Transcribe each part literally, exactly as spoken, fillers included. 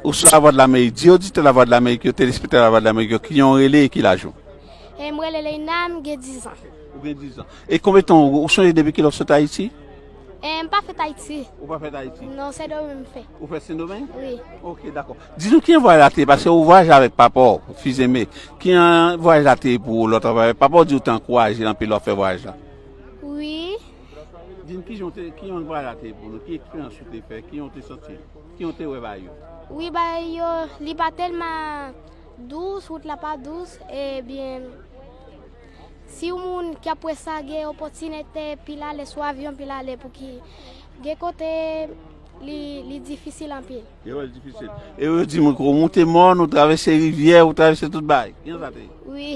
Ou sou Lavwadlamerik, di oditè Lavwadlamerik yo, telespektatè Lavwadlamerik yo, kijan w rele e ki laj ou? E mwen rele Leina, m gen diz an. Ou gen diz an. E konbyen tan ou, ou sonje depi kilè w sot Ayiti? E m pa fèt Ayiti. Ou pa fèt Ayiti? Non, Sendomeng m fèt. Ou fèt Sendomeng? Wi. Ok, dakò. Di nou kijan vwayaj la te ye, paske ou vwayaje avèk papa w, Fizeme. Kijan vwayaj la te ye pou ou lè w t ap avèk papa w, di ou te ankouraje l anpil lè w ap fè vwayaj la? Wi. Di n kijan w te, kijan vwayaj la te ye pou nou, ki eksperyans ou te fè, kijan w te santi l, kijan w te wè bagay yo? Wi, bagay yo, li pa tèlman dous, wout la pa dous, ebyen, si yon moun ki ap wè sa gen opòtinite pi ale sou avyon, pi ale pou ki gen kote li, li difisil anpil. Yo wè l difisil. E yo di m ke w moute mòn, ou travèse rivyè, ou travèse tout bagay. Kijan sa te ye? Wi.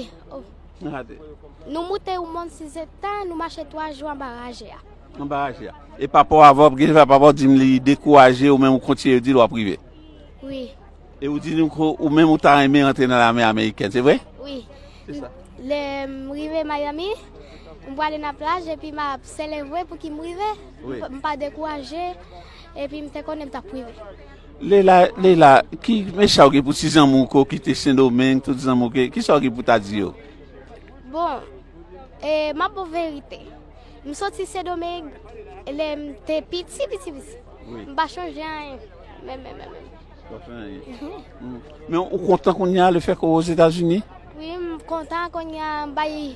Kijan sa te ye? Nou moute yon mòn Sizeta, nou mache twa jou anba raje a. Anba raje a. E papa w avè w, gen fwa papa w di m li dekouraje, ou menm ou kontinye di l w ap rive. Wi. E ou di nou ke ou menm ou ta renmen rantre nan lame amerikèn, se vre? Wi. Se sa. Lè m rive Miami, m prale nan plaj epi m ap selebre pou ki m rive. Wi. M pa dekouraje, epi m te konnen m t ap rive. Leila, Leila, ki mesaj ou gen pou ti zanmi w ke w kite Sendomeng, tout zanmi w ke, kisa w gen pou ta di yo? Bon, e, m ap ba w verite. M soti Sendomeng lè m te piti, piti, piti. Wi. M pa chonje anyen. Menm, menm, menm, menm. Ou pa fè anyen. Mm. Men ou kontan kounye a, lefètke w Ozetazini? Wi, m kontan kounye a, m bay,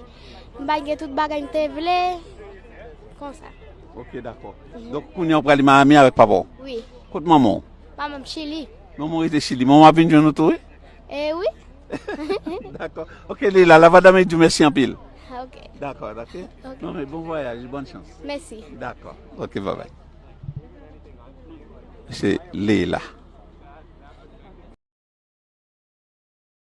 m bay gen tout bagay m te vle. Konsa. Ok, dakò. Mhm. Donk, kounye a w prale Miami avèk papa w? Wi. Kot manman w? Manman m Chili. Manman w rete Chili. Manman w ap vin jwenn ou tou, wi? E wi. Dakò. Ok, Leila, Lavwadlamerik di w mèsi anpil. Ok. Dakò, dakò. Ok. Non, men bon vwayaj, bòn chans. Mèsi. Dakò. Ok, bye bye. Se Leila.